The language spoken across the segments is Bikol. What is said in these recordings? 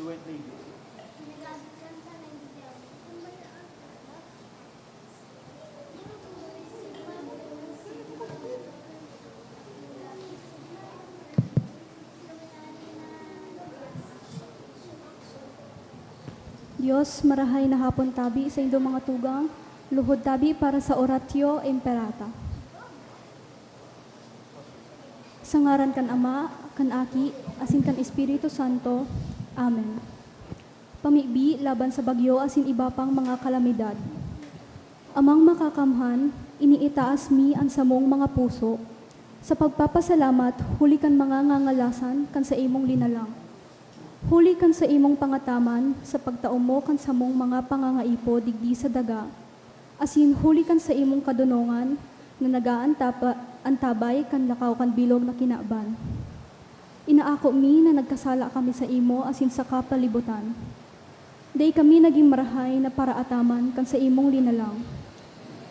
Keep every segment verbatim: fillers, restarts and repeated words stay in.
Dios, marahay na hapon tabi sa indong mga tugang, luhod tabi para sa Oratio Imperata. Sa ngaran kan Ama, kan Aki, asin kan Espiritu Santo. Amen. Pamibi laban sa bagyo asin iba pang mga kalamidad. Amang Makakamhan, iniitaas mi an samong mga puso sa pagpapasalamat huli kan mga ngangalasan kan saimong linalang. Huli kan saimong pangataman sa pagtao mo kan samong mga pangangaipo digdi sa daga, asin huli kan saimong kadonongan na nag-aantapa-, antabay kan lakaw kan bilog na kinaban. Inaako mi na nagkasala kami saimo asin sa kapalibutan. Dai kami nagin marahay na paraataman kan saimong linalang.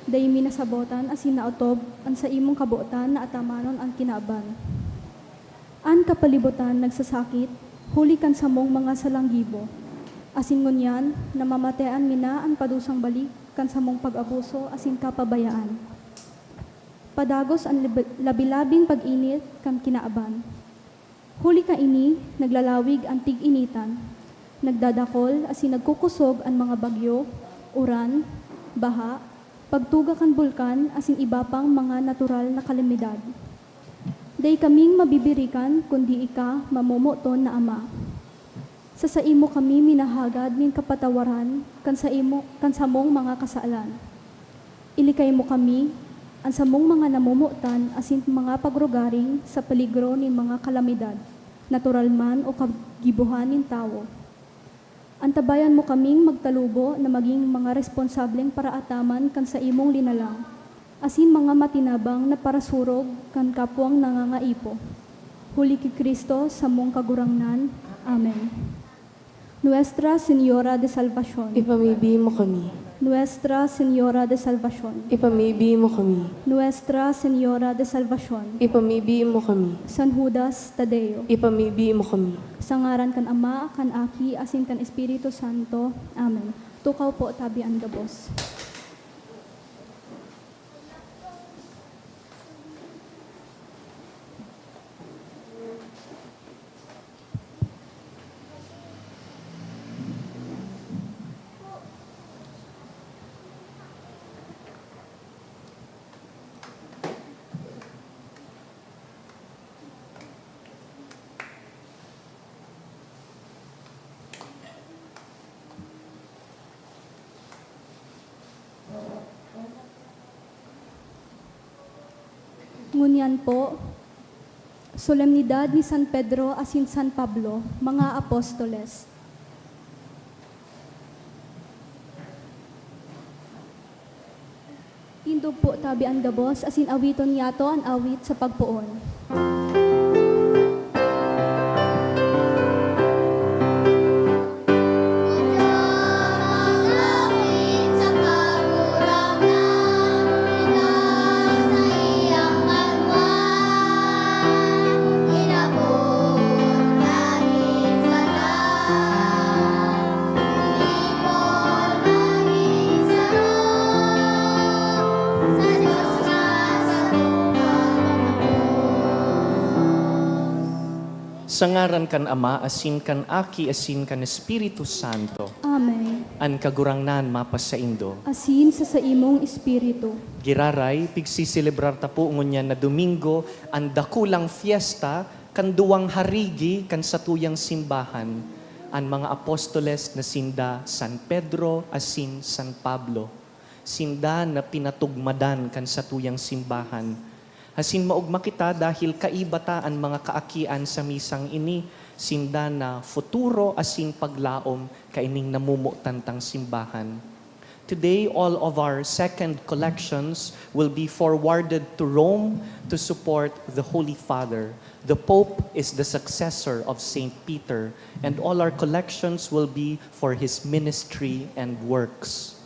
Dai mi nasabotan asin naotob an saimong kabotan na atamanon an kinaban. An kapalibotan nagsasakit huli kan samong mga salanggibo, asin ngunyan namamatean mi na an padusang balik kan samong pag-abuso asin kapabayaan. Padagos an lib-, labi-labing pag-init kan kinaban. Huli kaini, naglalawig an tig-initan, nagdadakol asin nagkukosog an mga bagyo, uran, baha, pagtuga kan bulkan asin iba pang mga natural na kalamidad. Dai kaming mabibirikan kundi ika, mamomoton na Ama. Sa saimo kami minahagad nin kapatawaran kan saimo, kan samong mga kasalan. Ilikay mo kami, an samong mga namomotan asin mga pagrugaring sa peligro nin mga kalamidad, natural man o kagibohan nin tawo. Antabayan mo kaming magtalubo na magin mga responsableng paraataman kan saimong linalang, asin mga matinabang na parasurog kan kapwang nangangaipo. Huli ki Cristo, samong Kagurangnan. Amen. Nuestra Señora de Salvacion. Ipamibi mo kami. Nuestra Señora de Salvacion. Ipamibi mo kami. Nuestra Señora de Salvacion. Ipamibi mo kami. San Judas Tadeo. Ipamibi mo kami. Sa ngaran kan Ama, kan Aki, asin kan Espiritu Santo. Amen. Tukaw po tabi an gabos. Ngunyan po, solemnidad ni San Pedro asin San Pablo, mga apostoles. Tindog po tabi an gabos asin awiton niyato an awit sa pagpoon. Sa ngaran kan Ama, asin kan Aki, asin kan Espiritu Santo. Amen. An Kagurangnan mapasaindo. Asin sa saimong espiritu. Giraray, pigsiselebrar ta po ngunyan na Domingo an dakulang fiesta kan duwang harigi kan satuyang simbahan, an mga apostoles na sinda San Pedro asin San Pablo. Sinda na pinatugmadan kan satuyang simbahan. Asin maogma kita dahil kaiba ta an mga kaakian sa misang ini, sinda na futuro asin paglaom kaining namomotan tang simbahan. Today, all of our second collections will be forwarded to Rome to support the Holy Father. The Pope is the successor of Saint Peter, and all our collections will be for his ministry and works.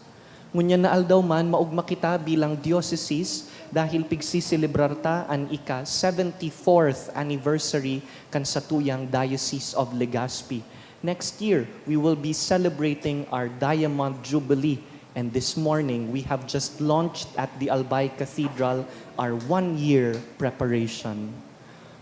Ngunyan na aldaw man, maogma kita bilang diocese dahil pigsiselebrar ta an ika-seventy-fourth anniversary kan satuyang Diocese of Legazpi. Next year, we will be celebrating our Diamond Jubilee, and this morning, we have just launched at the Albay Cathedral our one-year preparation.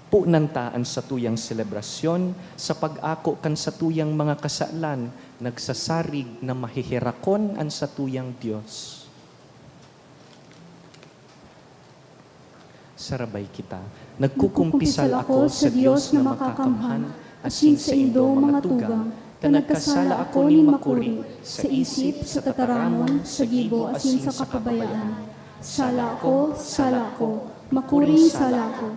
Punan ta an satuyang selebrasyon sa pag-ako kan satuyang mga kasalan, nagsasarig na maheherakon an satuyang Dios. Sarabay kita. Nagkukumpisal ako sa Dios na makakamhan, asin saindo, mga tugang, ta nagkasala ako nin makuri, sa isip, sa tataramon, sa gibo, asin sa kapabayaan. Sala ako, sala ako, makuring sala ako.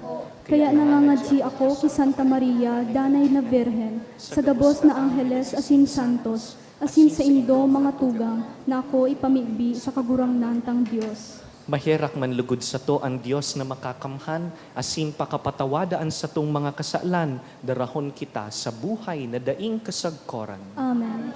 Kaya nangangadyi ako ki Santa Maria, Danay na Birhen, sa gabos na angheles asin santos, asin saindo, mga tugang, na ako ipamibi sa Kagurangnan tang Dios. Maherak man lugod sato an Dios na makakamhan, asin pakapatawada an satong mga kasalan, darahon kita sa buhay na daing kasagkoran. Amen.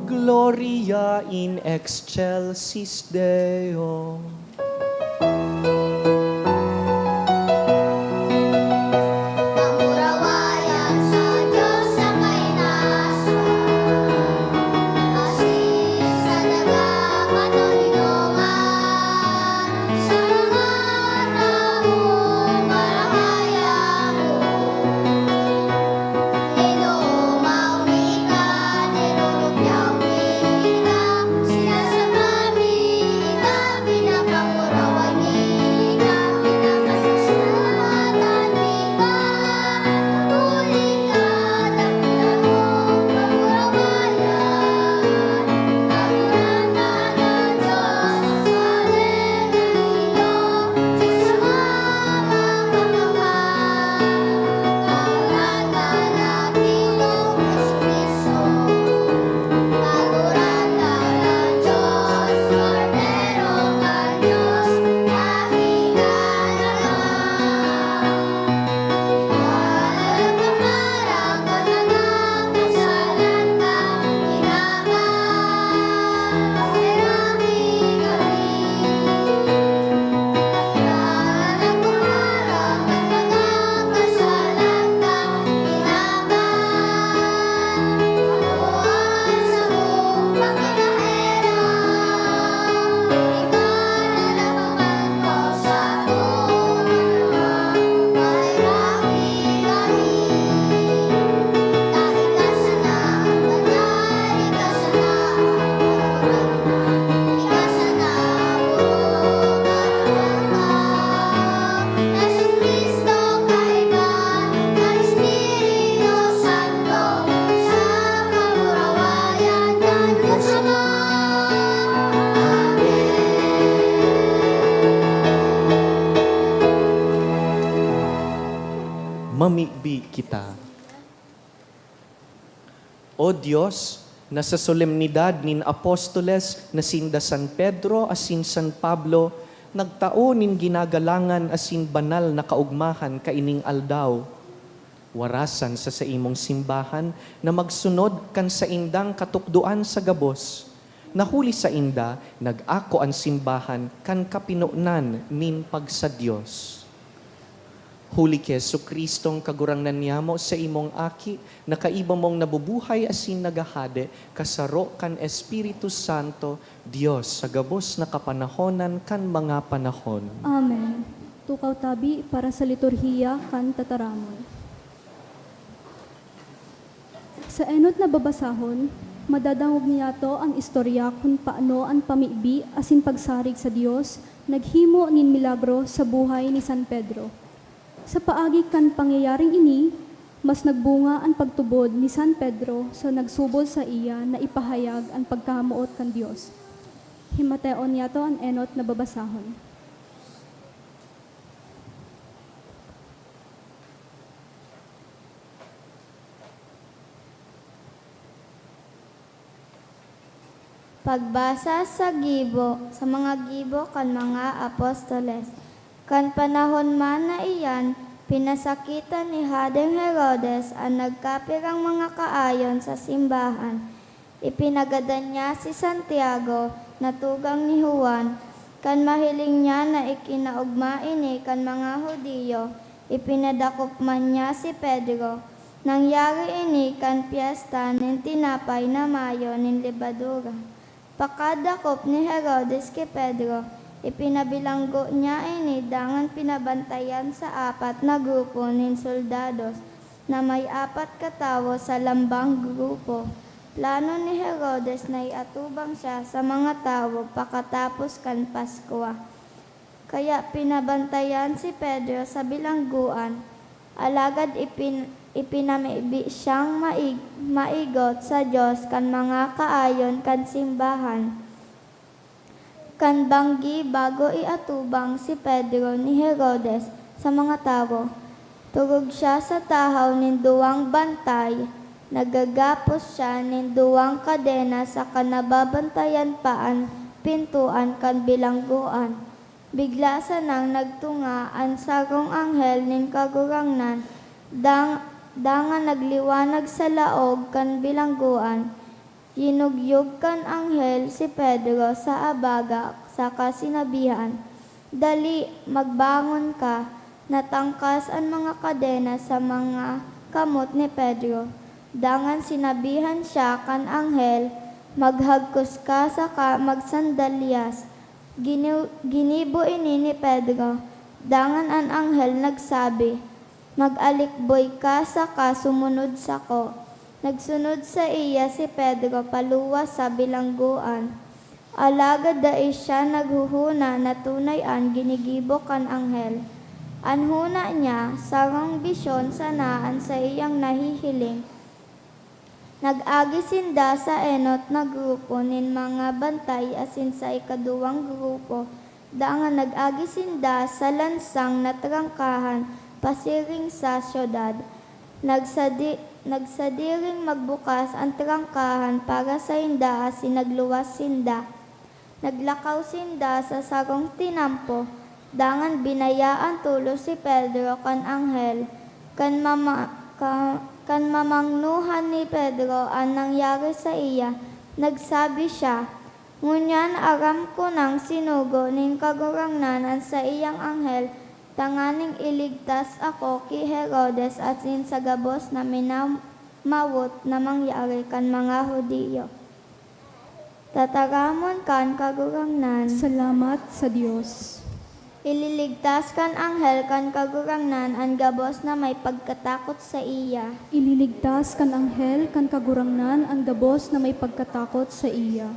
Gloria in excelsis Deo. Mamibi kita. O Dios, na sa solemnidad nin apostoles na sinda San Pedro asin San Pablo nagtao nin ginagalangan asin banal na kaogmahan kaining aldaw, warasan sa saimong simbahan na magsunod kan saindang katukdoan sa gabos, na huli sainda nag-ako an simbahan kan kapinonan nin pagsa-Dios. Huli ki Jesu-Cristong Kagurangnan niyamo, saimong Aki, na kaiba mong nabubuhay asin naghahade, kasaro kan Espiritu Santo, Dios sa gabos na kapanahonan kan mga panahon. Amen. Tukaw tabi para sa liturhiya kan tataramon. Sa enot na babasahon, madadangog niyato an istorya kun paano an pamibi asin pagsarig sa Dios naghimo nin milagro sa buhay ni San Pedro. Sa paagi kan pangyayaring ini, mas nagbunga an pagtubod ni San Pedro sa nagsubol saiya na ipahayag an pagkamoot kan Dios. Himateon niyato an enot na babasahon. Pagbasa sa gibo, sa mga gibo kan mga apostoles. Kan panahon man na iyan, pinasakitan ni Hadeng Herodes an nagkapirang mga kaayon sa simbahan. Ipinagadan niya si Santiago na tugang ni Juan. Kan mahiling niya na ikinaogma ini kan mga Judio, ipinadakop man niya si Pedro. Nangyari ini kan pyesta nin tinapay na mayo nin lebadura. Pakadakop ni Herodes ki Pedro, ipinabilanggo niya ini dangan pinabantayan sa apat na grupo nin soldados na may apat ka tawo sa lambang grupo. Plano ni Herodes na iatubang siya sa mga tawo pakatapos kan Paskwa. Kaya pinabantayan si Pedro sa bilanggoan, alagad ipin-, ipinamibi siyang maig-, maigot sa Dios kan mga kaayon kan simbahan. Kan banggi bago iatubang si Pedro ni Herodes sa mga tawo, turog siya sa tahaw nin duwang bantay, nagagapos siya nin duwang kadena saka nababantayan pa an pintoan kan bilanggoan. Bigla sanang nagtunga an sarong anghel nin Kagurangnan, dang-, dangan nagliwanag sa laog kan bilanggoan. Yinugyog kan anghel si Pedro sa abaga saka sinabihan, "Dali, magbangon ka!" Natangkas an mga kadena sa mga kamot ni Pedro. Dangan sinabihan siya kan anghel, "Maghagkos ka saka magsandalyas." Gini-, ginibo ini ni Pedro. Dangan an anghel nagsabi, "Mag-alikboy ka saka sumunod sako." Nagsunod saiya si Pedro paluwas sa bilanggoan. Alagad dai siya naghohona na tunay an ginigibo kan anghel. An hona niya, sarong bisyon sana an saiyang nahihiling. Nag-agi sinda sa enot na grupo nin mga bantay asin sa ikaduwang grupo, dangan nag-agi sinda sa lansang na trangkahan pasiring sa syudad. Nagsadi-, nagsadiring magbukas an trangkahan para sainda asin nagluwas sinda. Naglakaw sinda sa sarong tinampo, dangan binayaan tolos si Pedro kan anghel. Kan mama-, ka-, kan mamangnohan ni Pedro an nangyari saiya, nagsabi siya, "Ngunyan aram ko nang sinugo nin Kagurangnan an saiyang anghel tanganing iligtas ako ki Herodes asin sa gabos na minamawot na mangyari kan mga Judio." Tataramon kan Kagurangnan. Salamat sa Dios. Ililigtas kan anghel kan Kagurangnan an gabos na may pagkatakot saiya. Ililigtas kan anghel kan Kagurangnan an gabos na may pagkatakot saiya.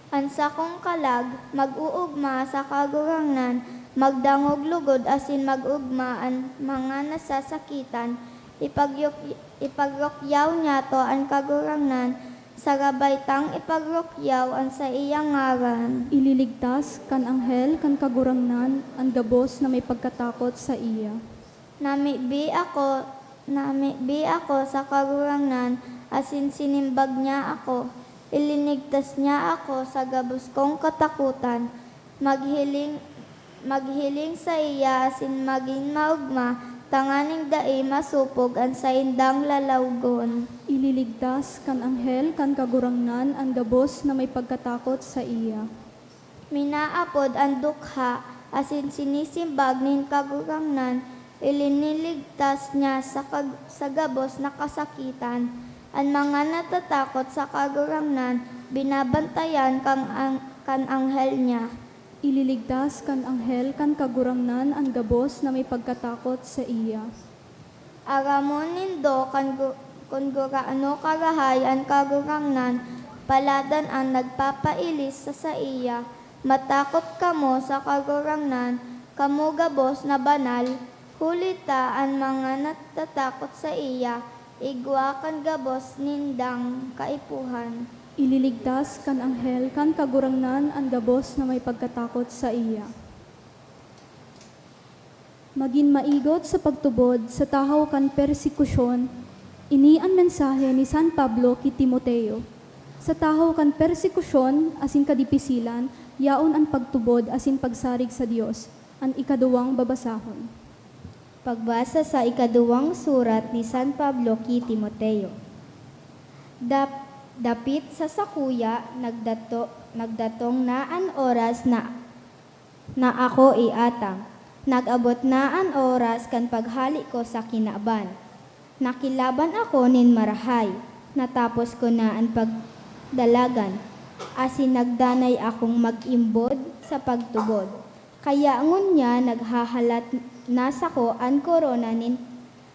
An sakong kalag, mag-oogma sa Kagurangnan, magdangog logod asin mag-ogma an mga nasasakitan. Ipagyuk-, ipagrukyaw niyato an Kagurangnan, sarabay tang ipagrukyaw an saiyang ngaran. Ililigtas kan anghel kan Kagurangnan an gabos na may pagkatakot saiya. Namibi ako, namibi ako sa Kagurangnan, asin sinimbag niya ako. Ilinigtas niya ako sa gabos kong katakotan. Maghiling, maghiling saiya asin magin maogma, tanganing dai masopog an saindang lalawgon. Ililigtas kan anghel kan Kagurangnan an gabos na may pagkatakot saiya. Minaapod an dukha asin sinisimbag nin Kagurangnan, iliniligtas niya sa kag-, sa gabos na kasakitan. An mga natatakot sa Kagurangnan, binabantayan kan ang-, kan anghel niya. Ililigtas kan anghel kan Kagurangnan an gabos na may pagkatakot saiya. Aramon nindo kan gu-, Kun gurano karahay an Kagurangnan, paladan an nagpapailis sa saiya. Matakot kamo sa Kagurangnan, kamo gabos na banal, huli ta an mga natatakot saiya igwa kan gabos nindang kaipuhan. Ililigtas kan anghel kan Kagurangnan an gabos na may pagkatakot saiya. Magin maigot sa pagtubod sa tahaw kan persekusyon, ini an mensahe ni San Pablo ki Timoteo. Sa tahaw kan persekusyon asin kadipisilan, yaon an pagtubod asin pagsarig sa Dios, an ikaduwang babasahon. Pagbasa sa ikaduwang surat ni San Pablo ki Timoteo. Dap-, dapit sa sakuya, nagdato-, nagdatong na an oras na na ako iatang. Nag-abot na an oras kan paghale ko sa kinaban. Nakilaban ako nin marahay, natapos ko na an pagdalagan, asin nagdanay akong mag-imbod sa pagtubod. Kaya ngunyan naghahalat na sako an korona nin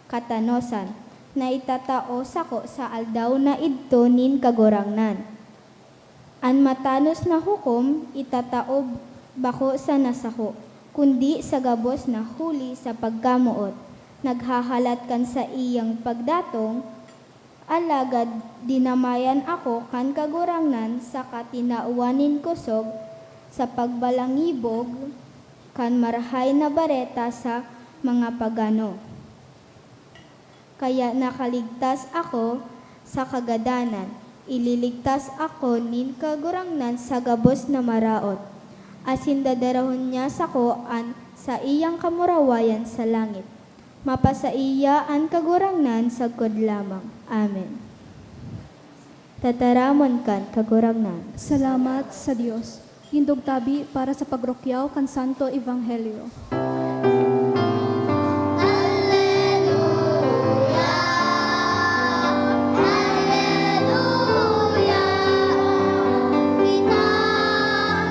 katanosan, na itatao sako sa aldaw na idto nin Kagurangnan. An matanos na hukom itatao bako sana sako, kundi sa gabos na huli sa pagkamoot, naghahalat kan saiyang pagdatong. Alagad dinamayan ako kan Kagurangnan saka tinawan nin kosog sa pagbalangibog kan Marahay na Bareta sa mga pagano. Kaya nakaligtas ako sa kagadanan. Ililigtas ako nin Kagurangnan sa gabos na maraot, asin dadarahon niya sako an saiyang kamurawayan sa langit. Mapasaiya an Kagurangnan sagkod lamang. Amen. Tataramon kan Kagurangnan. Salamat sa Dios. Tindog tabi para sa pagrukyaw kan Santo Ebanghelyo. Alleluia, alleluia, kita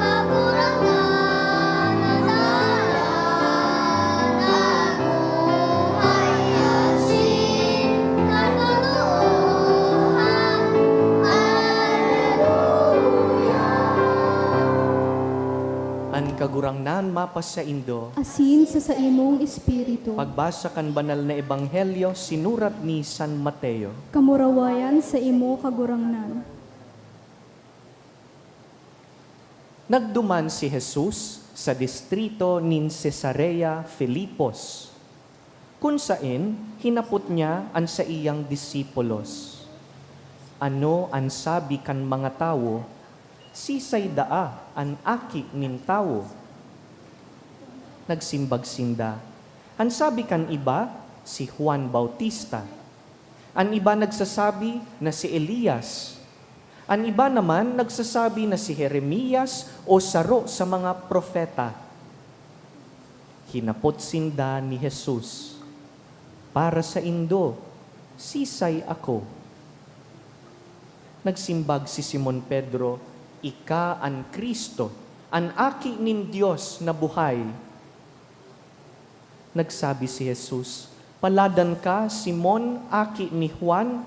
Kagurangnan na dalan, an buhay asin katotoohan. Alleluia. An Kagurangnan mapasaindo. Asin sa saimong espiritu. Pagbasa kan Banal na Ebanghelyo sinurat ni San Mateo. Kamurawayan saimo, Kagurangnan. Nagduman si Jesus sa distrito nin Cesarea Filipos, kun saen hinapot niya an saiyang disipulos, "Ano an sabi kan mga tawo? Sisay daa an Aki nin Tawo?" Nagsimbag sinda, "An sabi kan iba, si Juan Bautista. An iba nagsasabi na si Elias. An iba naman nagsasabi na si Jeremias o saro sa mga propeta." Hinapot sinda ni Jesus, "Para saindo, sisay ako?" Nagsimbag si Simon Pedro, "Ika an Cristo, an Aki nin Dios na buhay." Nagsabi si Jesus, "Paladan ka, Simon, aki ni Juan,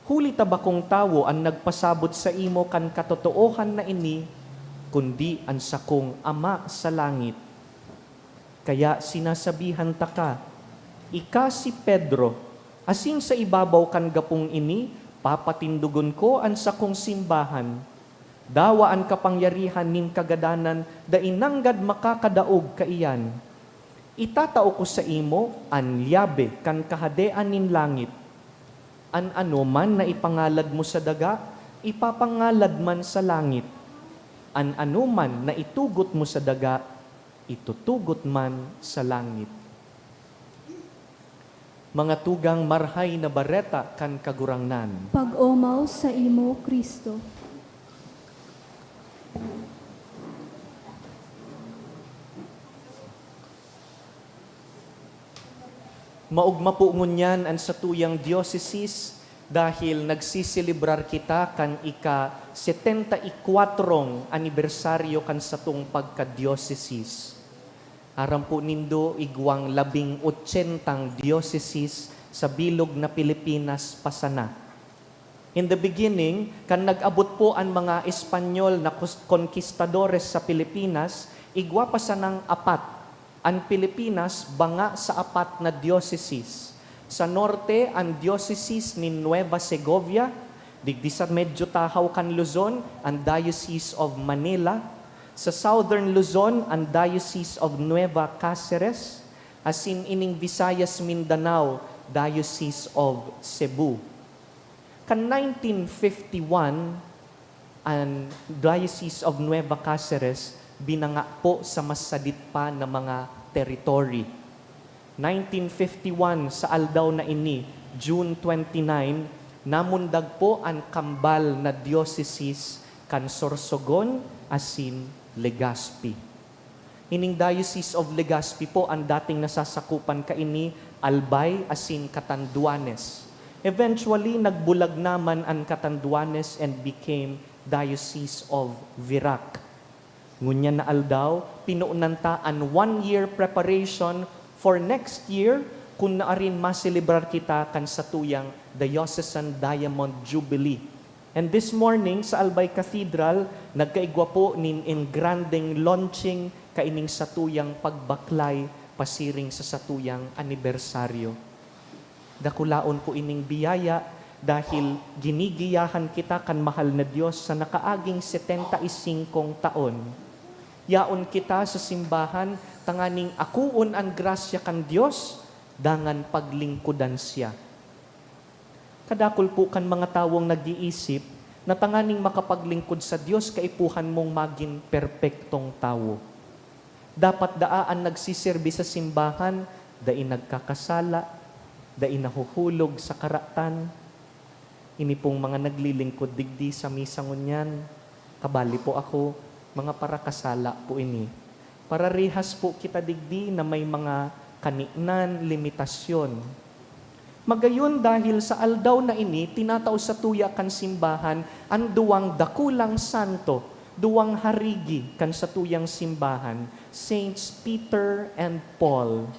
huli ta bakong tawo an nagpasabot saimo kan katotoohan na ini, kundi an sakong Ama sa langit. Kaya sinasabihan taka, ika si Pedro, asin sa ibabaw kan gapong ini papatindogon ko an sakong simbahan. Dawa an kapangyarihan nin kagadanan dai nanggad makakadaog kaiyan. Itatao ko saimo an yabe kan Kahadean nin langit. An anoman na ipangalad mo sa daga, ipapangalad man sa langit. An anoman na itugot mo sa daga, itutugot man sa langit." Mga tugang, Marahay na Bareta kan Kagurangnan. Pag-omaw saimo, Cristo. Maogma po ngunyan an satuyang diocesis dahil nagseselebrar kita kan ika-setenta y kuwatrong anibersaryo kan satong pagka-diocesis. Aram po nindo, igwang labing otsentang dioceses sa bilog na Pilipinas pa sana. In the beginning, kan nag-abot po an mga Espanyol na kus-, konkistadores sa Pilipinas, igwa pa sanang apat. An Pilipinas banga sa apat na dioceses. Sa norte, an dioceses nin Nueva Segovia, digdi sa medyo tahaw kan Luzon, an Diocese of Manila, sa Southern Luzon, an Diocese of Nueva Caceres, asin ining Visayas Mindanao, Diocese of Cebu. Kan nineteen fifty-one, an Diocese of Nueva Caceres binanga po sa mas sadit pa na mga territory. Nineteen fifty-one, sa aldaw na ini, June twenty-nine, namundag po an kambal na dioceses kan Sorsogon asin Legazpi. Ining Diocese of Legazpi po an dating nasasakupan kaini, Albay asin Catanduanes. Eventually, nagbulag naman an Catanduanes and became Diocese of Virac. Ngunyan na aldaw, pinunan ta an one-year preparation for next year, kun nuarin maselebrar kita kan satuyang Diocesan Diamond Jubilee. And this morning, sa Albay Cathedral, nagkaigwa po nin engrandeng launching kaining satuyang pagbaklay pasiring sa satuyang anibersaryo. Dakulaon po ining biyaya dahil ginigiyahan kita kan mahal na Dios sa nakaaging setenta y singkong taon. Yaon kita sa simbahan tanganing akoon an grasya kan Dios, dangan paglingkodan siya. Kadakul po kan mga tawong nag-iisip na tanganing makapaglingkod sa Dios, kaipuhan mong magin perpektong tawo. Dapat daa an nagsiserbi sa simbahan, dai nagkakasala, dai nahuhulog sa karatan. Ini pong mga naglilingkod digdi sa misa ngunyan, kabali po ako, mga parakasala po ini. Pararehas po kita digdi na may mga kaninan, limitasyon. Magayon, dahil sa aldaw na ini, tinatao satuya kan simbahan an duwang dakulang santo, duwang harigi kan satuyang simbahan, Saints Peter and Paul.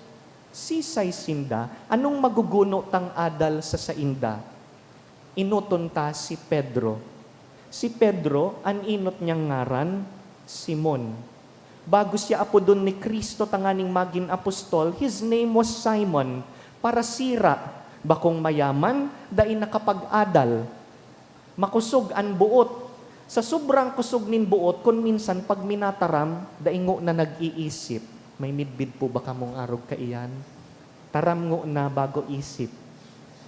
Sisay sinda? Anong maguguno tang adal sa sainda? Enoton ta si Pedro. Si Pedro, an enot niyang ngaran, Simon. Bago siya apodon ni Cristo tanganing magin apostol, his name was Simon. Parasira, bakong mayaman, dai nakapag-adal. Makosog an boot. Sa sobrang kosog nin boot, kun minsan pag minataram, dai ngona nag-iisip. May midbid po ba kamong arog kaiyan? Taram ngona bago isip.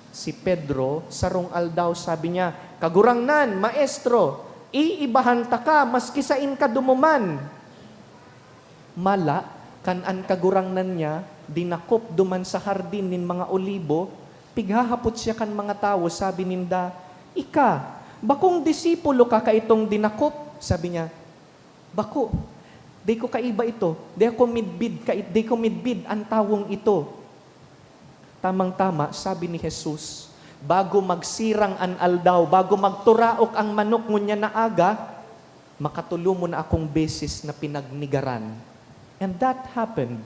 Si Pedro, sarong aldaw sabi niya, "Kagurangnan, Maestro, iibahan taka maski sain ka dumuman." Mala, kan an Kagurangnan niya dinakop duman sa hardin nin mga olibo, pighahapot siya kan mga tawo, sabi ninda, "Ika, bakong disipulo ka kaitong dinakop?" Sabi niya, "Bako, dai ko kaiba ito, dai ako midbid, kai-, dai ko midbid an tawong ito." Tamang-tama, sabi ni Jesus, bago magsirang an aldaw, bago magturaok ang manok ngunyan na aga, makatolomon na akong beses na pinagnegaran. And that happened.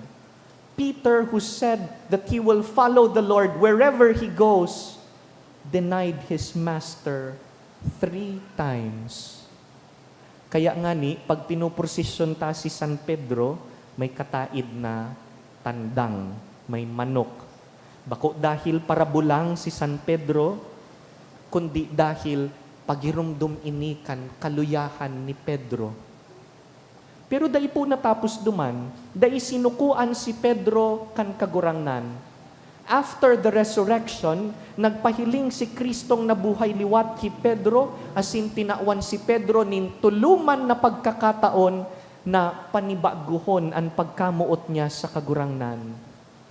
Peter, who said that he will follow the Lord wherever he goes, denied his master three times. Kaya ngani, pag pinoprosesyon ta si San Pedro, may kataid na tandang, may manok. Bako dahil parabulang si San Pedro, kundi dahil pagiromdom ini kan kaluyahan ni Pedro. Pero dai po natapos duman, dai sinukoan si Pedro kan Kagurangnan. After the resurrection, nagpahiling si Cristong nabuhay liwat ki Pedro, asin tinawan si Pedro nin tuluman na pagkakataon na panibagohon an pagkamoot niya sa Kagurangnan.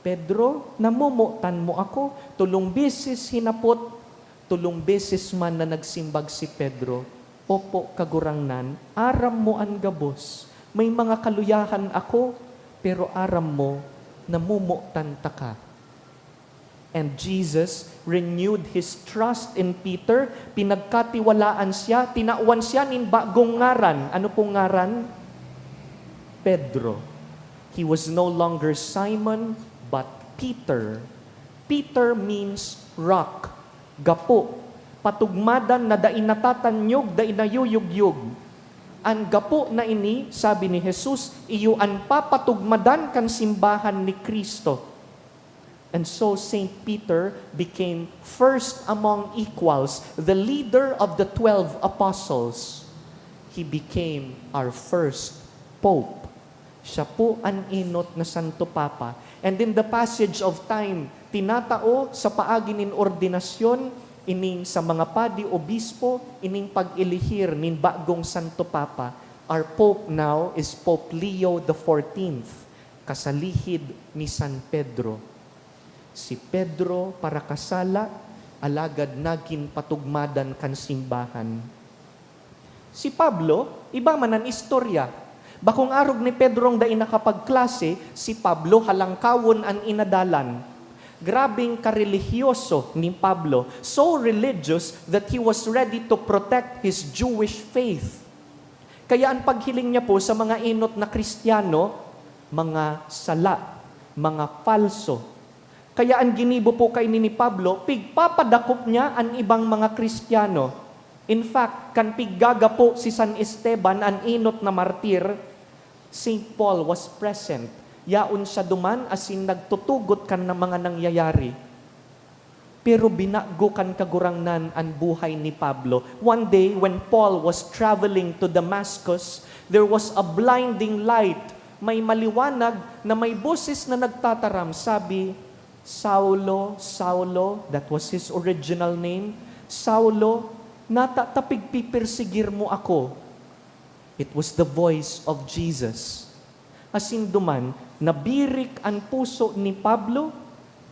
"Pedro, namomotan mo ako?" Tolong beses hinapot, tolong beses man na nagsimbag si Pedro, "Opo, Kagurangnan, aram mo an gabos. May mga kaluyahan ako, pero aram mo, namomotan taka." And Jesus renewed his trust in Peter. Pinagkatiwalaan siya, tinawan siya nin bagong ngaran. Ano pong ngaran? Pedro. He was no longer Simon, but Peter. Peter means rock, gapo, patugmadan na dai natatanyog, dai nayuyugyog. An gapo na ini, sabi ni Jesus, iyo an papatugmadan kan simbahan ni Cristo. And so Saint Peter became first among equals, the leader of the twelve apostles. He became our first pope. Siya po an enot na Santo Papa. And in the passage of time, tinatao sa paagi nin ordinasyon, ining sa mga padi, obispo, ining pag-elihir nin bagong Santo Papa. Our Pope now is Pope Leo the fourteenth, kasalihid ni San Pedro. Si Pedro parakasala, alagad nagin patugmadan kan simbahan. Si Pablo, iba man an istorya. Bakong arog ni Pedrong dai nakapagklase, si Pablo halangkawon an inadalan. Grabeng karelihiyoso ni Pablo, so religious that he was ready to protect his Jewish faith. Kaya an paghiling niya po sa mga enot na Kristiyano, mga sala, mga falso. Kaya an ginibo po kaini ni Pablo, pigpapadakop niya an ibang mga Kristiyano. In fact, kan piggagapo si San Esteban, an enot na martir, Saint Paul was present. Yaon siya duman asin nagtutugot kan na mga nangyayari. Pero binago kan Kagurangnan an buhay ni Pablo. One day, when Paul was traveling to Damascus, there was a blinding light. May maliwanag na may boses na nagtataram. Sabi, "Saulo, Saulo," that was his original name, "Saulo, nata ta pigpipersigir mo ako?" It was the voice of Jesus. Asin duman, nabirik an puso ni Pablo,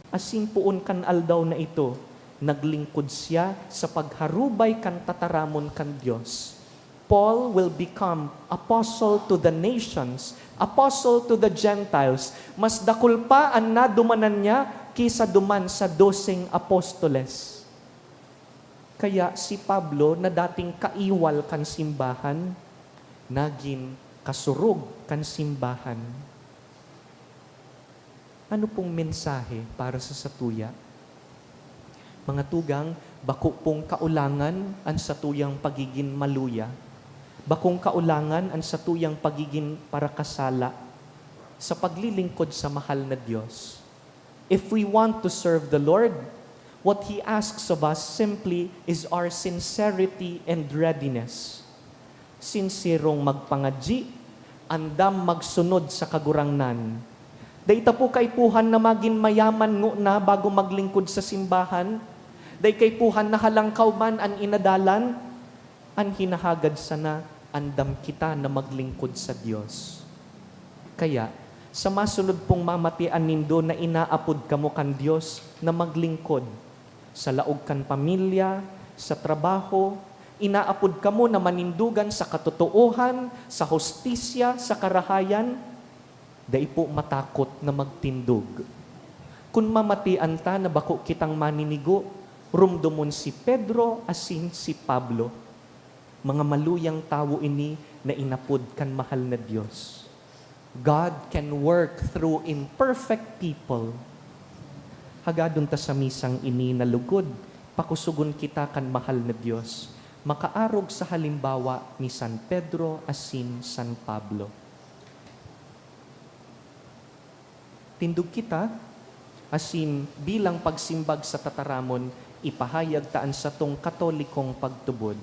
asin poon kan aldaw na ito, naglingkod siya sa pagharubay kan tataramon kan Dios. Paul will become apostle to the nations, apostle to the Gentiles. Mas dakul pa an nadumanan niya ki sa duman sa doseng apostoles. Kaya si Pablo na dating kaiwal kan simbahan, nagin kasurog kan simbahan. Ano pong mensahe para sa satuya? Mga tugang, bako pong kaulangan an satuyang pagigin maluya. Bakong kaulangan an satuyang pagigin parakasala sa paglilingkod sa mahal na Dios. If we want to serve the Lord, what He asks of us simply is our sincerity and readiness. Sinserong magpangadyi, andam magsunod sa Kagurangnan. Dai ta po kaipuhan na magin mayaman ngona bago maglingkod sa simbahan. Dai kaipuhan na halangkaw man an inadalan. An hinahagad sana, andam kita na maglingkod sa Dios. Kaya, sa masunod pong mamatian nindo na inaapod kamo kan Dios na maglingkod, sa laog kan pamilya, sa trabaho, inaapod kamo na manindogan sa katotoohan, sa hustisya, sa karahayan, dai po matakot na magtindog. Kun mamatian ta na bako kitang maninigo, rumdomon si Pedro asin si Pablo. Mga maluyang tawo ini na inapod kan mahal na Dios. God can work through imperfect people. Hagadon ta sa misang ini na lugod, pakusogon kita kan mahal na Dios, makaarog sa halimbawa ni San Pedro asin San Pablo. Tindog kita, asin bilang pagsimbag sa tataramon, ipahayag ta an satong Katolikong pagtubod.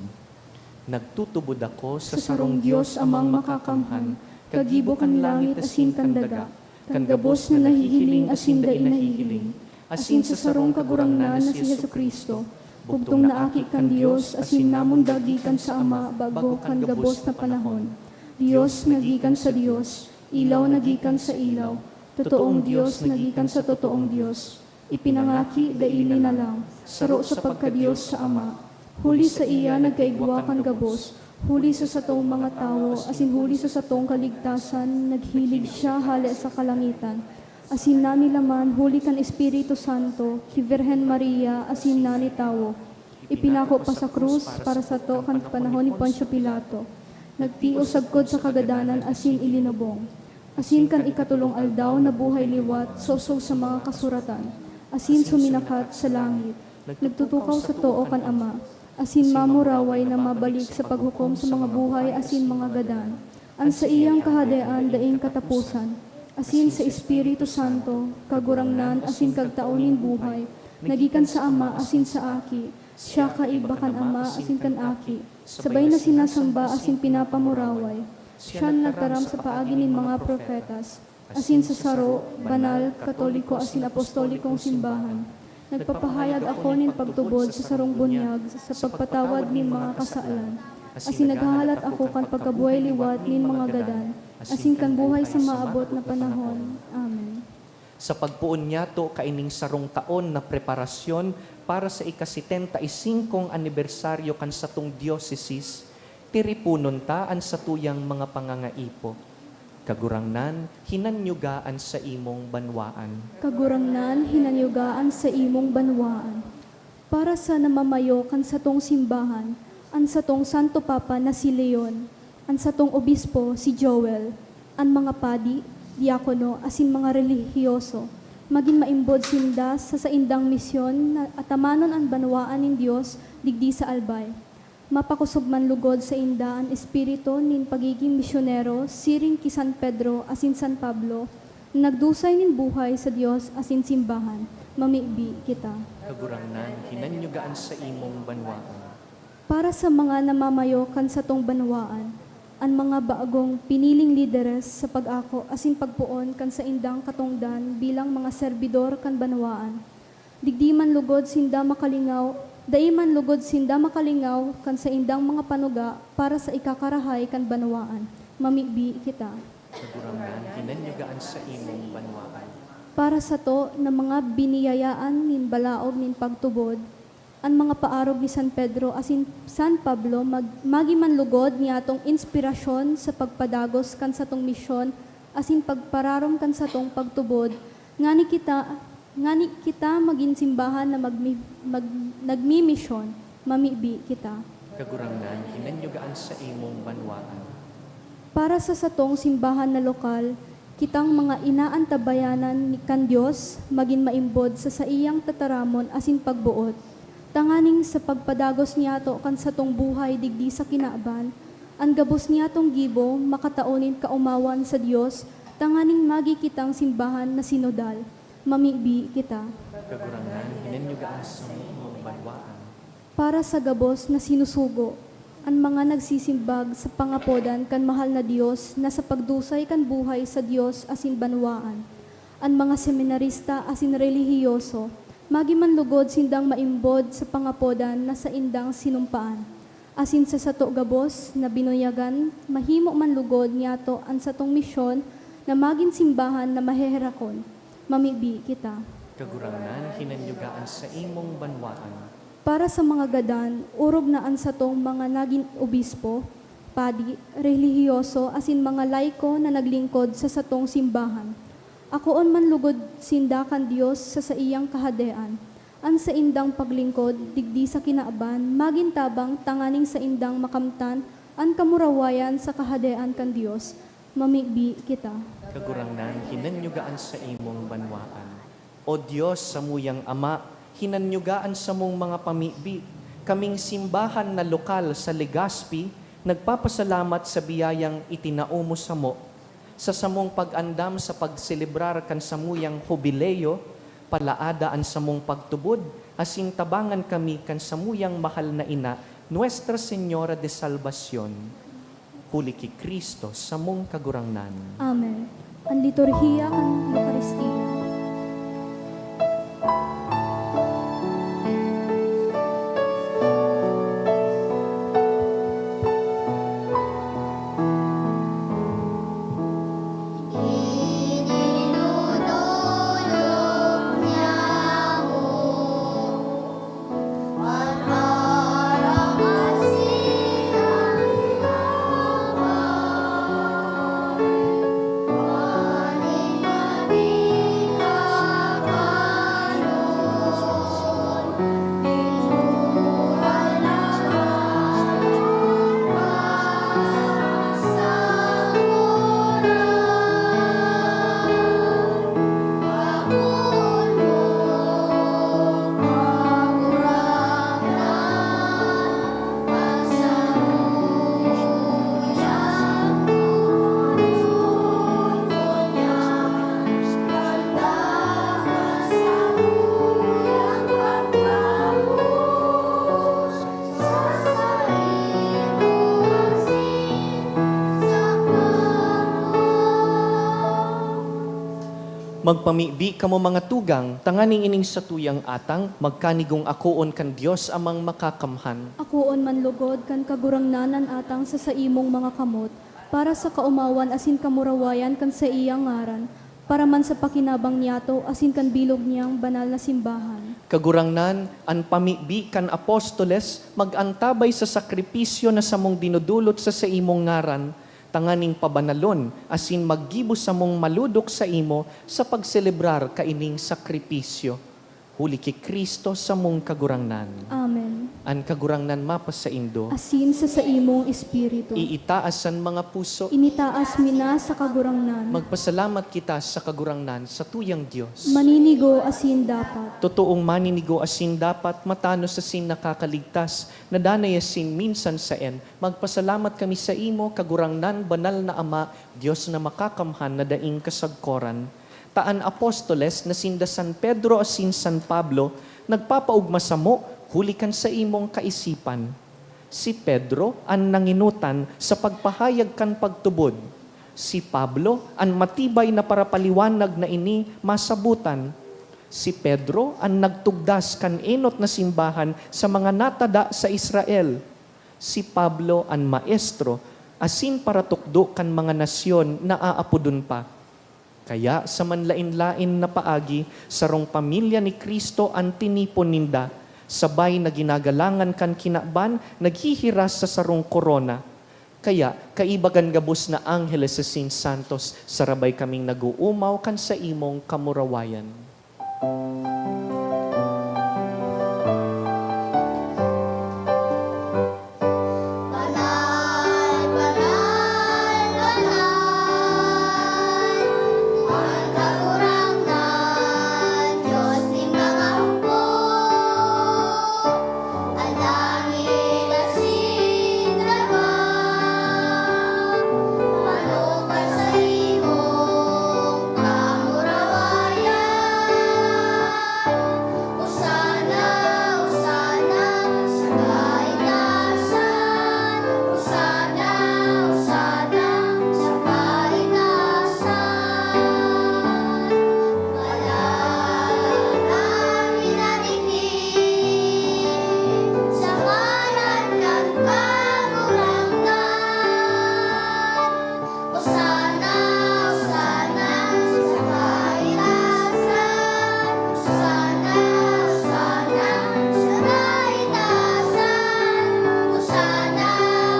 Nagtutubod ako sa sarong Dios Amang Makakamhan, kagibo kan langit asin kan daga, kan gabos na nahihiling asin dai nahihiling, asin sa sarong Kagurangnan na si Jesu-Cristo, bugtong na Aki kan Dios asin namundag gikan sa Ama bago kan gabos na panahon. Dios na gikan sa Dios, ilaw na gikan sa ilaw, totoong Dios na gikan sa totoong Dios, ipinangaki dai linalang, saro sa pagka-Dios sa Ama. Huli saiya nagkaigwa kan gabos, huli sa satong mga tawo, asin huli sa satong kaligtasan, naghilig siya hale sa kalangitan, asin nanilaman huli kan Espiritu Santo, ki Virgen Maria, asin nani tawo. Ipinako pa sa krus para sato kan panahon ni Poncio Pilato. Nagtios sagkod sa kagadanan asin ilinubong. asin kan ikatolong aldaw nabuhay liwat sosog sa mga kasuratan, asin suminakat sa langit, nagtutukaw sa too kan Ama, asin mamuraway na mabalik sa paghukom sa mga buhay asin mga gadan. An saiyang kahadean daing kataposan, asin sa Espiritu Santo, Kagurangnan asin Kagtao nin buhay, na gikan sa Ama asin sa Aki, siya kaiba kan Ama asin kan Aki, sabay na sinasamba asin pinapamuraway. Siya nagtaram sa paagi nin mga propetas, asin sa saro, banal, katoliko asin apostolikong simbahan. Nagpapahayag ako nin pagtubod sa sarong bunyag sa pagpatawad nin mga kasalan, asin naghahalat ako kan pagkabuhay liwat nin mga gadan, asin kan buhay sa maabot na panahon. Amen. Sa pagpoon niyato kaining sarong taon na preparasyon para sa ika-setenta y singkong anibersaryo kan satong diosesis, tiriponon ta an satuyang mga pangangaipo. Kagurangnan, hinanyuga an saimong banwaan. Kagurangnan, hinanyuga an saimong banwaan. Para sa namamayo kan satong simbahan, an satong Santo Papa na si Leon, an satong obispo si Joel, an mga padi, diakono, asin mga relihiyoso, magin maimbod sinda sa saindang misyon na atamanon an banwaan nin Dios digdi sa Albay. Mapakosog man lugod sainda an espiritu nin pagigin misyonero siring ki San Pedro asin San Pablo, na nagdusay nin buhay sa Dios asin simbahan. Mamibi kita. Kagurangnan, hinanyuga an saimong banwaan. Para sa mga namamayo kan satong banwaan, an mga bagong piniling lideres sa pag-ako asin pagpoon kan saindang katongdan bilang mga serbidor kan banwaan, digdi man lugod sinda makalingaw, dai man lugod sinda makalingaw kan saindang mga panuga para sa ikakarahay kan banwaan. Mamibi kita. Kagurangnan, hinanyuga an saimong banwaan. Para sato na mga biniyayaan nin balaog nin pagtubod, an mga paarog ni San Pedro asin San Pablo mag-, magin man lugod niatong inspirasyon sa pagpadagos kan satong misyon asin pagpararom kan satong pagtubod, ngani kita, ngani kita magin simbahan na magmi-, mag-, nagmimisyon. Mamibi kita. Kagurangnan, hinanyuga an saimong banwaan. Para sa satong simbahan na lokal, kitang mga inaantabayanan ni, kan Dios, magin maimbod sa saiyang tataramon asin pagboot, tanganing sa pagpadagos niyato kan satong buhay digdi sa kinaban, an gabos niyatong gibo makatao nin kaomawan sa Dios, tanganing magi kitang simbahan na sinodal. Mamibi kita. Kagurangnan, hinanyuga an saimong banwaan. Para sa gabos na sinusugo, an mga nagsisimbag sa pangapodan kan mahal na Dios na sa pagdusay kan buhay sa Dios asin banwaan, an mga seminarista asin relihiyoso, magin man lugod sindang maimbod sa pangapodan na saindang sinumpaan, asin sa sato gabos na binuyagan, mahimo man lugod niyato an satong misyon na magin simbahan na maheherakon. Mamibi kita. Kagurangnan, hinanyuga an saimong banwaan. Para sa mga gadan, orog na an satong mga nagin obispo, padi, relihiyoso, asin mga laiko na naglingkod sa satong simbahan. Akoon man lugod sinda kan Dios sa saiyang Kahadean. An saindang paglingkod digdi sa kinaban magin tabang tanganing saindang makamtan an kamurawayan sa Kahadean kan Dios. Mamibi kita. Kagurangnan, hinanyuga an saimong banwaan. O Dios, samuyang Ama, hinanyuga an samong mga pamibi. Kaming simbahan na lokal sa Legazpi nagpapasalamat sa biyayang itinao mo samo. Sa samong pag-andam sa pagselebrar kan samuyang Hubileo, palaada an samong pagtubod, asin tabangan kami kan samuyang mahal na ina, Nuestra Señora de Salvacion. Huli ki Cristo, samong Kagurangnan. Amen. An liturhiya kan Eukaristia. Magpamibi kamo, mga tugang, tanganing ining satuyang atang magkanigong akoon kan Dios Amang Makakamhan. Akoon man logod kan Kagurangnan an atang sa saimong mga kamot, para sa kaomawan asin kamurawayan kan saiyang ngaran, para man sa pakinabang niyato asin kan bilog niyang banal na simbahan. Kagurangnan, an pamibi kan apostoles mag-antabay sa sakripisyo na samong dinodolot sa saimong ngaran, tanganing pabanalon asin maggibo samong malodok saimo sa pagselebrar kaining sakripisyo. Huli ki Cristo samong Kagurangnan. Amen. An Kagurangnan mapasaindo. Asin sa saimong espiritu. Iitaas an mga puso. Initaas mi na sa Kagurangnan. Magpasalamat kita sa Kagurangnan, satuyang Dios. Maninigo asin dapat. Totoong maninigo asin dapat, matanos asin nakakaligtas, na danay asin minsan saen, magpasalamat kami saimo, Kagurangnan, banal na Ama, Dios na makakamhan na daing kasagkoran. Ta an apostoles na sinda San Pedro asin San Pablo nagpapaogma samo huli kan saimong kaisipan. Si Pedro an nangenotan sa pagpahayag kan pagtubod. Si Pablo an matibay na parapaliwanag na ini masabotan. Si Pedro an nagtugdas kan enot na simbahan sa mga natada sa Israel. Si Pablo an maestro asin paratukdo kan mga nasyon na aapodon pa. Kaya sa manlaen-laen na paagi, sarong pamilya ni Cristo an tinipon ninda, sabay na ginagalangan kan kinaban, naghihiras sa sarong korona. Kaya, kaiba kan gabos na angheles asin santos, sarabay kaming nag-oomaw kan saimong kamurawayan. Banal, banal, banal, an Kagurangnan, Dios nin mga hukbo. An langit asin daga malugar sa imong kamurawayan. Hosana, Hosana sa kaitaasan. Hosana, Hosana sa kaitaasan. Ngalan an minadigdi sa ngaran kan Kagurangnan. Hosana, Hosana sa kaitaasan. Hosana, Hosana sa kaitaasan. Hosana,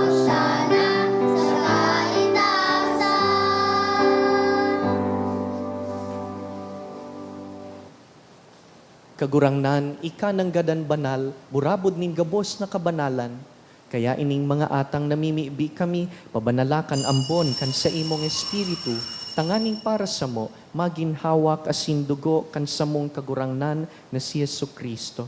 Hosana sa kaitaasan. Kagurangnan, ika nanggad an banal, burabod nin gabos na kabanalan. Kaya ining mga atang namimibi kami, pabanala kan ambon kan saimong Espiritu, tanganing para samo magin hawak asin dugo kan samong Kagurangnan na si Jesu-Cristo.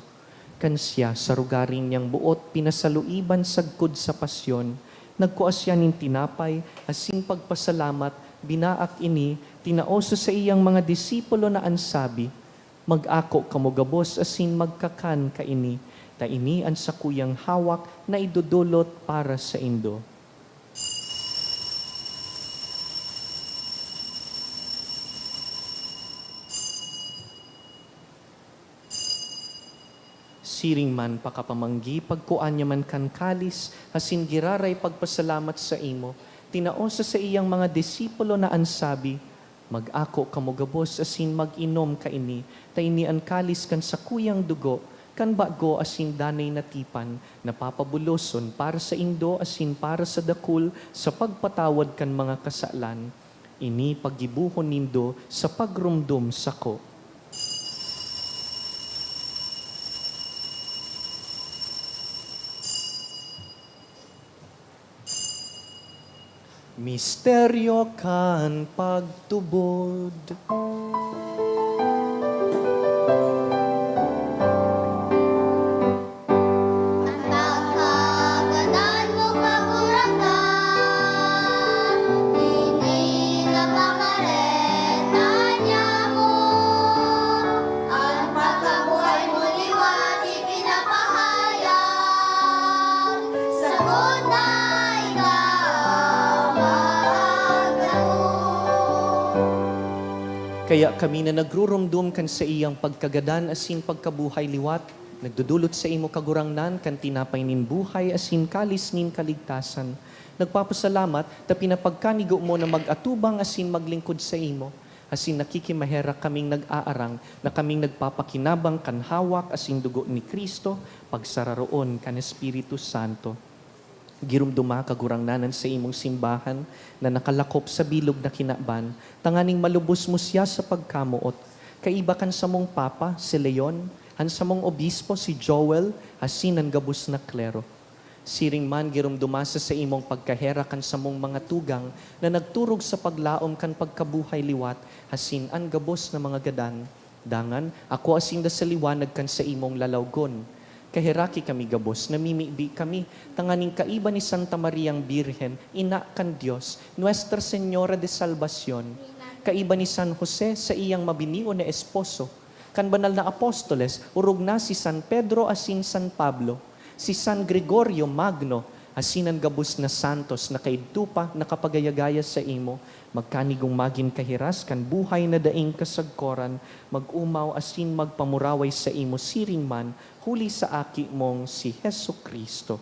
Kan siya, sa rogaring niyang boot pinasaluiban sagkod sa pasyon, nagkua siya nin tinapay asin pagpasalamat, binaak ini, tinao sa saiyang mga disipulo na an sabi, "Mag-ako kamo gabos asin magkakan kaini, ta ini an sakuyang hawak na idodolot para saindo." Siring man pakapamanggi, pagkua niya man kan kalis, asin giraray pagpasalamat saimo, tinao sa saiyang mga disipulo na an sabi, "Mag-ako kamo gabos asin mag-inom kaini, ta ini an kalis kan sakuyang dugo, kan bago asin danay na tipan, na papabuloson para saindo asin para sa dakul sa pagpatawad kan mga kasalan. Ini paggibohon nindo sa pagromdom sako." Misteryo kan pagtubod. An pagkagadan mo, Kagurangnan, ini na pakareta niamo. An pagkabuhay mo liwat ipinapahayag, sagkod na ika magdakop. Kaya kami na nagruromdom kan saiyang pagkagadan asin pagkabuhay liwat, nagdodolot saimo, Kagurangnan, kan tinapay nin buhay asin kalis nin kaligtasan. Nagpapasalamat ta pinapagkanigo mo na mag-atubang asin maglingkod saimo, asin nakikimaherak kaming nag-aarang na kaming nagpapakinabang kan hawak asin dugo ni Cristo, pagsararoon kan Espiritu Santo. Giromdoma, Kagurangnan, an saimong simbahan na nakalakop sa bilog na kinaban, tanganing malubos mo siya sa pagkamoot, kaiba kan samong Papa, si Leon, an samong Obispo, si Joel, asin an gabos na klero. Siring man, giromdoma sa saimong pagkaherak an samong mga tugang na nagturog sa paglaom kan pagkabuhay liwat, asin an gabos na mga gadan. Dangan, akoa sinda sa liwanag kan saimong lalawgon. Kaheraki kami gabos, namimibi kami, tanganing kaiba ni Santa Mariang Birhen, Ina kan Dios, Nuestra Señora de Salvacion, kaiba ni San Jose, saiyang mabinion na esposo, kan banal na apostoles, orog na si San Pedro asin San Pablo, si San Gregorio Magno, asin an gabos na santos na kaidto pa nakapagayagaya saimo, magkanigong magin kahiras kan buhay na daing kasagkoran, mag-omaw asin magpamuraway saimo siring man, huli sa Aki mong si Jesu-Cristo.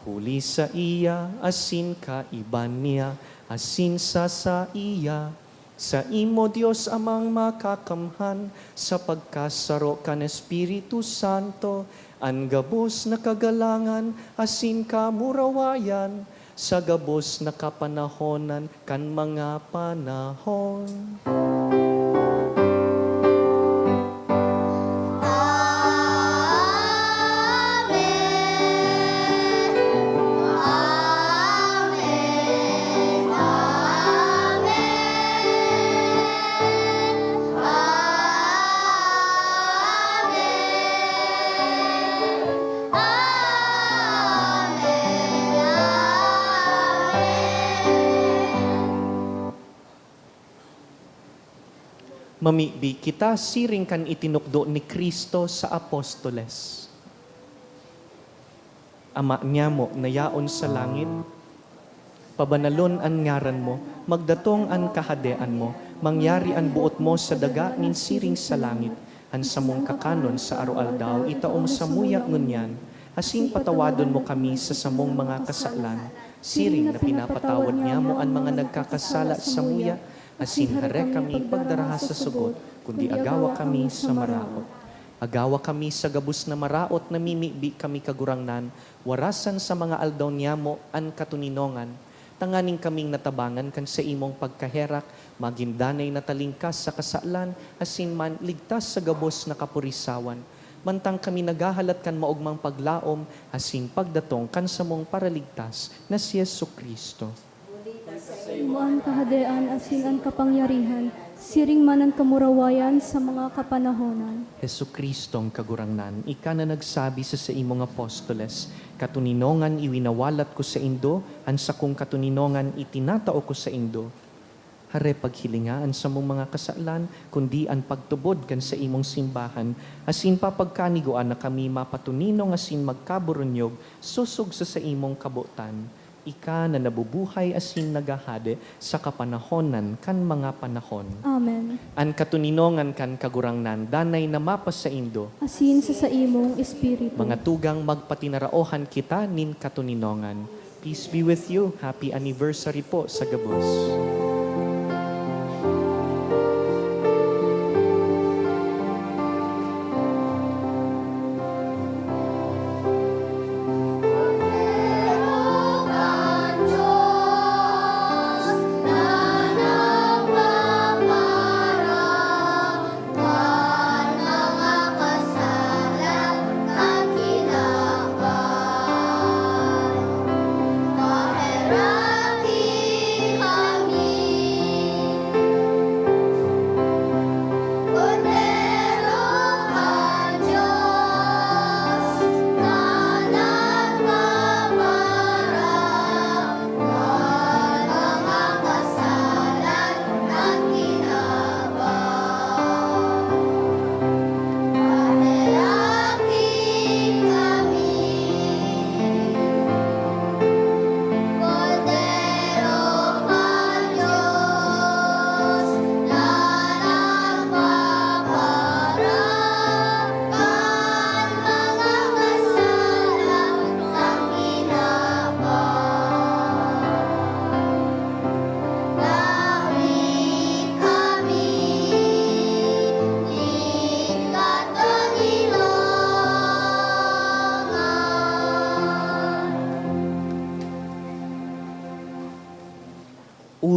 Huli saiya, asin kaiba niya, asin sa saiya, saimo, Dios Amang Makakamhan, sa pagkasaro kan Espiritu Santo, an gabos na kagalangan asin kamurawayan, sa gabos na kapanahonan kan mga panahon. Amen. Amen. Amen. Amen. Amen. Amen. Mamibi kita siring kan itinukdo ni Cristo sa apostoles. Ama nyamo na yaon sa langit, pabanalon an ngaran mo, magdatong an kahadean mo, mangyari an boot mo sa daga nin siring sa langit. An samong kakanon sa aroaldaw itao mo samuya ngunyan, asin patawadon mo kami sa samong mga kasalan, siring na pinapatawad nyamo an mga nagkakasala samuya, asin hare kami pagdaraha sa sugot, kundi agawa kami sa maraot. Agawa kami sa gabos na maraot, namimibi kami, Kagurangnan, warasan sa mga aldaw nyamo an katoninongan, tanganing kaming natabangan kan saimong pagkaherak, magin danay na talingkas sa kasalan, asin man ligtas sa gabos na kapurisawan, mantang kami naghahalat kan maogmang paglaom asin pagdatong kan samong Paraligtas na si Jesu-Cristo. Saimo an kahadean asin an kapangyarihan, siring man an kamurawayan sa mga kapanahonan. Jesu-Cristong Kagurangnan, ika na nagsabi sa saimong apostoles, "Katoninongan iwinawalat ko saindo, an sakong katoninongan itinatao ko saindo." Hare paghilinga an samong mga kasalan, kundi an pagtubod kan saimong simbahan, asin papagkanigua na kami mapatoninong asin magkaburunyog sosog sa saimong kabotan. Ika na nabubuhay asin naghahade sa kapanahonan kan mga panahon. Amen. An katoninongan kan Kagurangnan danay na mapasaindo. Asin sa saimong espiritu. Mga tugang, magpatinaraohan kita nin katoninongan. Peace be with you. Happy anniversary po sa gabos.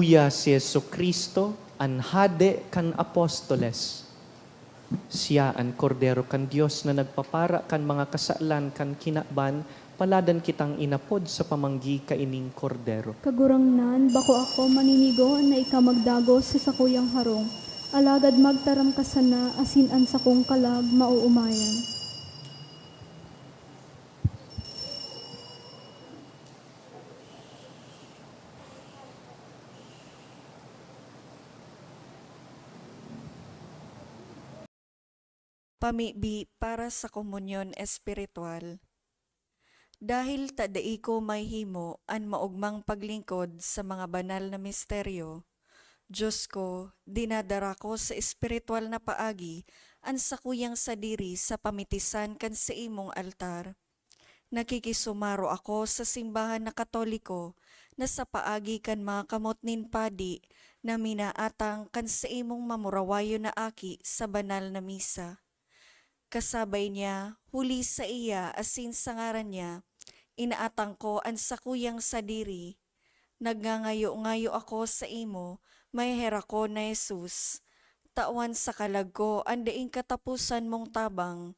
Siya si Jesu-Cristo, an Hade kan apostoles. Siya an Kordero kan Dios na nagpapara kan mga kasalan kan kinaban. Paladan kitang inapod sa pamanggi kaining Kordero. Kagurangnan, bako ako maninigo na ika magdagos sa sakuyang harong. Alagad magtaram ka sana, asin an sakong kalag maoomayan. Pamibi para sa komunyon espiritual. Dahil ta dai ko mahimo an maogmang paglingkod sa mga banal na misteryo, Dios ko, dinadara ko sa espiritual na paagi an sakuyang sadiri sa pamitisan kan saimong altar. Nakikisumaro ako sa simbahan na Katoliko na sa paagi kan mga kamot nin padi na minaatang kan saimong mamurawayon na aki sa banal na misa. Kasabay niya, huli saiya asin sa ngaran niya, inaatang ko an sakuyang sadiri. Nagngangayo-ngayo ako saimo, maheherak ko na Jesus. Tawan sa kalag ko an daing kataposan mong tabang.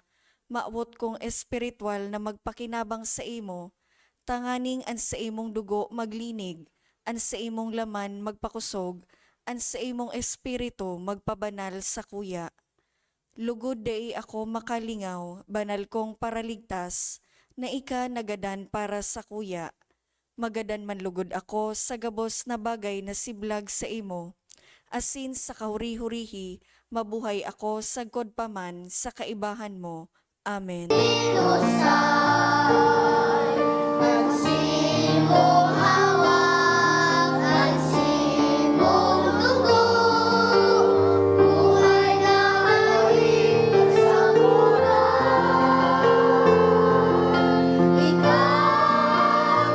Mawot kong espiritual na magpakinabang saimo, tanganing an saimong dugo maglinig, an saimong laman magpakosog, an saimong espiritu magpabanal sakuya. Lugod dai ako makalingaw, banal kong Paraligtas, na ika nagadan para sakuya. Magadan man lugod ako sa gabos na bagay na siblag saimo, asin sa kahuri-hurihi mabuhay ako sagkod pa man sa kaibahan mo. Amen. Inusay an simong hawak, an simong dugo, buhay na hari sa mura. Ikaw,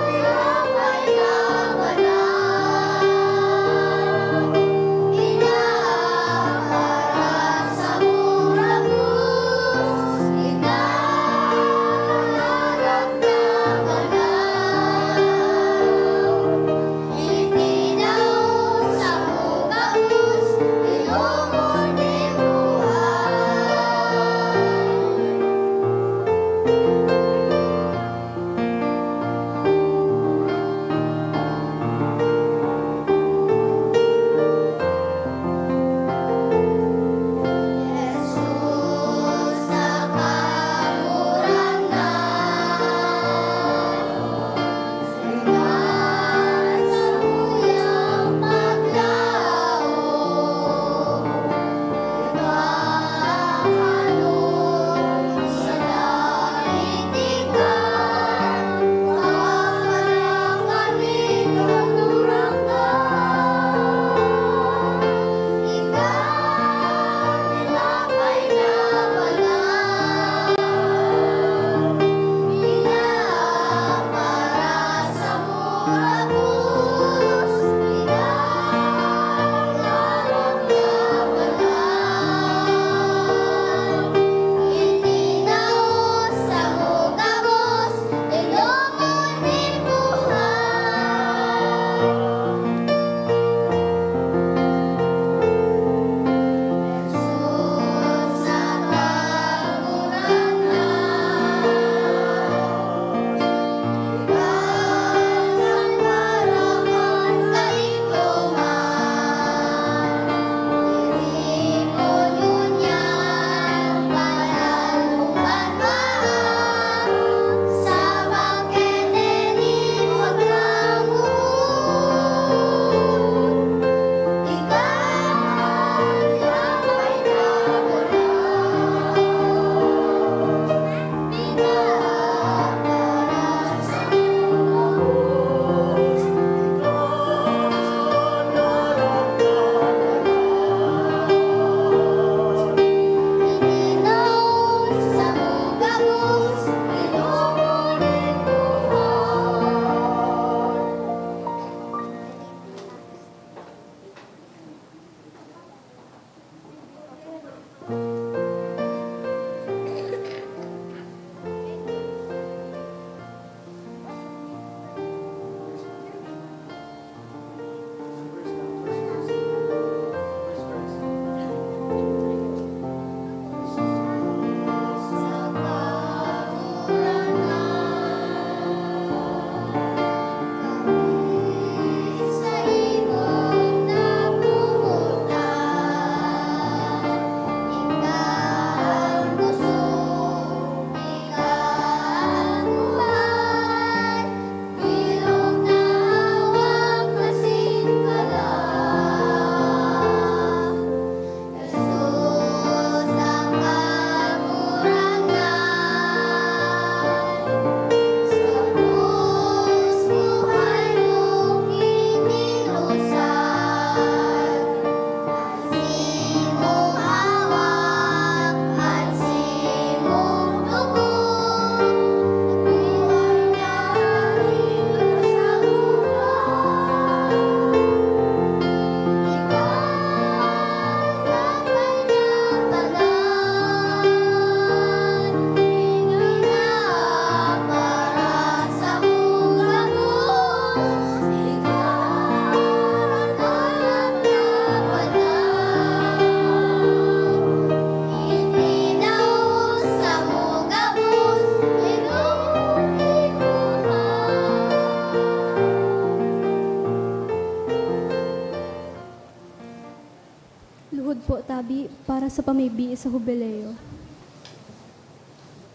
Para sa pamibi sa Hubileo.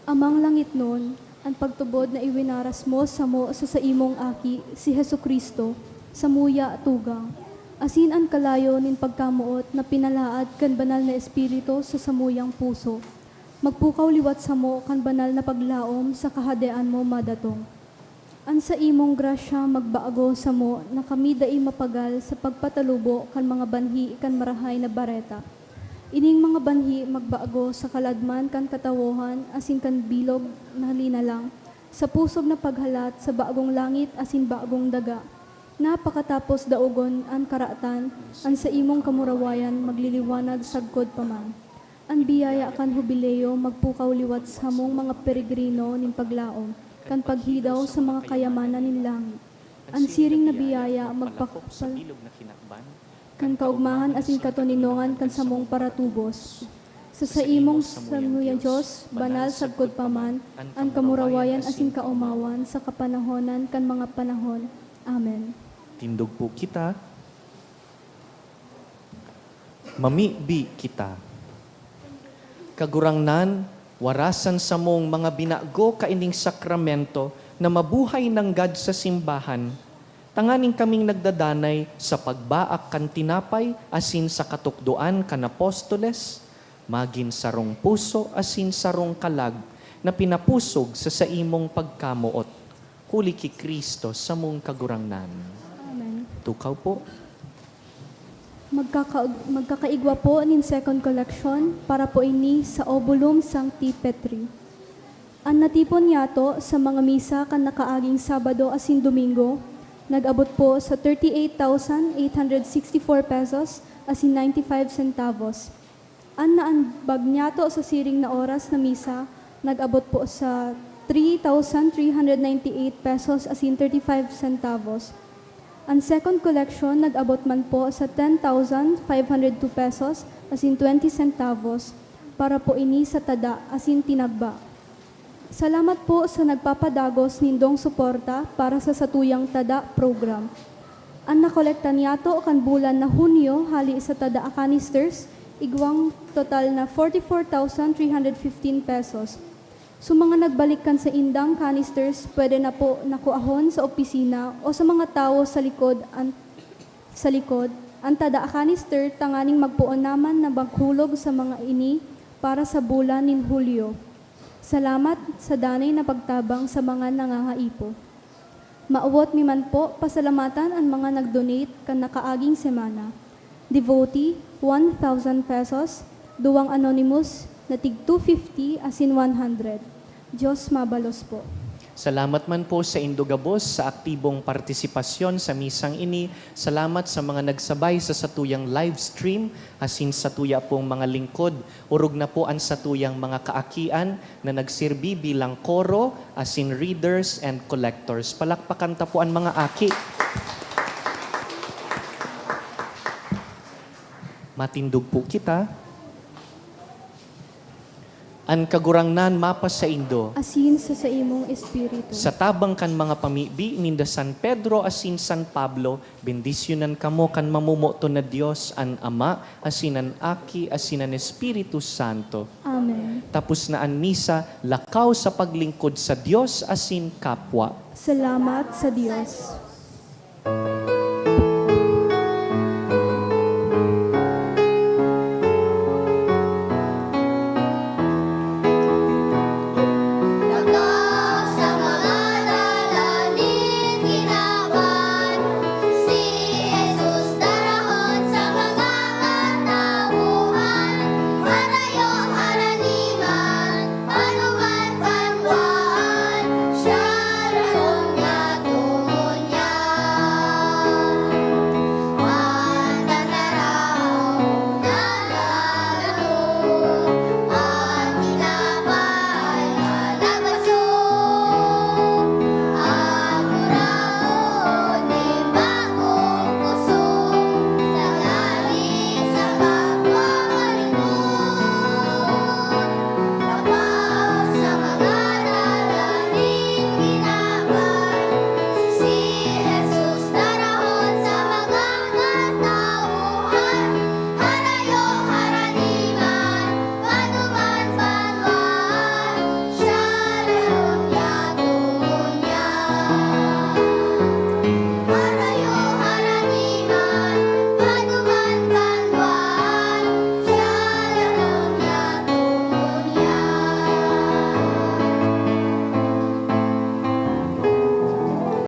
Amang langitnon, an pagtubod na iwinaras mo samo sa saimong Aki, si Jesu-Cristo, samuya tugang, asin an kalayo nin pagkamoot na pinalaad kan Banal na Espiritu sa samuyang puso, magpukaw liwat samo kan banal na paglaom sa Kahadean mo madatong. An saimong grasya magbago samo na kami dai mapagal sa pagpatalubo kan mga banhi kan Marahay na Bareta. Ining mga banhi magbago sa kaladman kan katawohan asin kan bilog na linalang, sa pusog na paghalat sa bagong langit asin bagong daga, na pakatapos daogon an karatan, an saimong kamurawayan magliliwanag sagkod pa man. An biyaya kan Hubileo magpukaw liwat sa hamong mga peregrino nin paglaom kan paghidaw sa mga kayamanan nin langit. An siring na biyaya magpakapal kan kaogmahan asin katoninongan kan samong paratubos. Sa saimong samuyang Dios, banal sagkod pa man an kamurawayan asin kaomawan sa kapanahonan kan mga panahon. Amen. Tindog po kita. Mamibi kita. Kagurangnan, warasan samong mga binago kaining sakramento na mabuhay nanggad sa simbahan, tanganing kaming nagdadanay sa pagbaak kan tinapay asin sa katukdoan kan apostoles, magin sarong puso asin sarong kalag na pinapusog sa saimong pagkamoot, huli ki Cristo samong Kagurangnan. Amen. Tukaw po. Magkaka- magkakaigwa po nin second collection para po ini sa Obulum Sancti Petri. An natipon niyato sa mga misa kan nakaaging Sabado asin Domingo nag-abot po sa thirty-eight thousand eight hundred sixty-four pesos asin ninety-five centavos. An naambag niyato sa siring na oras na misa nag-abot po sa three thousand three hundred ninety-eight pesos asin thirty-five centavos. An second collection nag-abot man po sa ten thousand five hundred two pesos asin twenty centavos para po ini sa tada asin tinagba. Salamat po sa nagpapadagos nindong suporta para sa satuyang tada program. An nakolekta niyato kan bulan na Hunyo hali sa tada a canisters, igwang total na forty-four thousand three hundred fifteen pesos. Sa mga nagbalik kan saindang canisters, pwede na po nakuahon sa opisina o sa mga tawo sa likod an sa likod an tada a canister tanganing magpoon naman na maghulog sa mga ini para sa bulan nin Hulyo. Salamat sa danay na pagtabang sa mga nangangaipo. Maawot mi man po pasalamatan an mga nag-donate kan nakaaging semana. Devotee, one thousand pesos, duwang anonymous na tig two fifty asin one hundred. Diyos mabalos po. Salamat man po sa indo gabos sa aktibong partisipasyon sa misang ini. Salamat sa mga nagsabay sa satuyang live stream asin satuya pong mga lingkod. Orog na po an satuyang mga kaakian na nagsirbi bilang koro asin readers and collectors. Palakpakan ta po an mga aki. Matindog po kita. An Kagurangnan mapasaindo. Asin sa saimong espiritu. Sa tabang kan mga pamibi ninda San Pedro asin San Pablo, bendisyonan kamo kan mamomoton na Dios, an Ama, asin an Aki, asin an Espiritu Santo. Amen. Tapos na an misa, lakaw sa paglingkod sa Dios asin kapwa. Salamat sa Dios.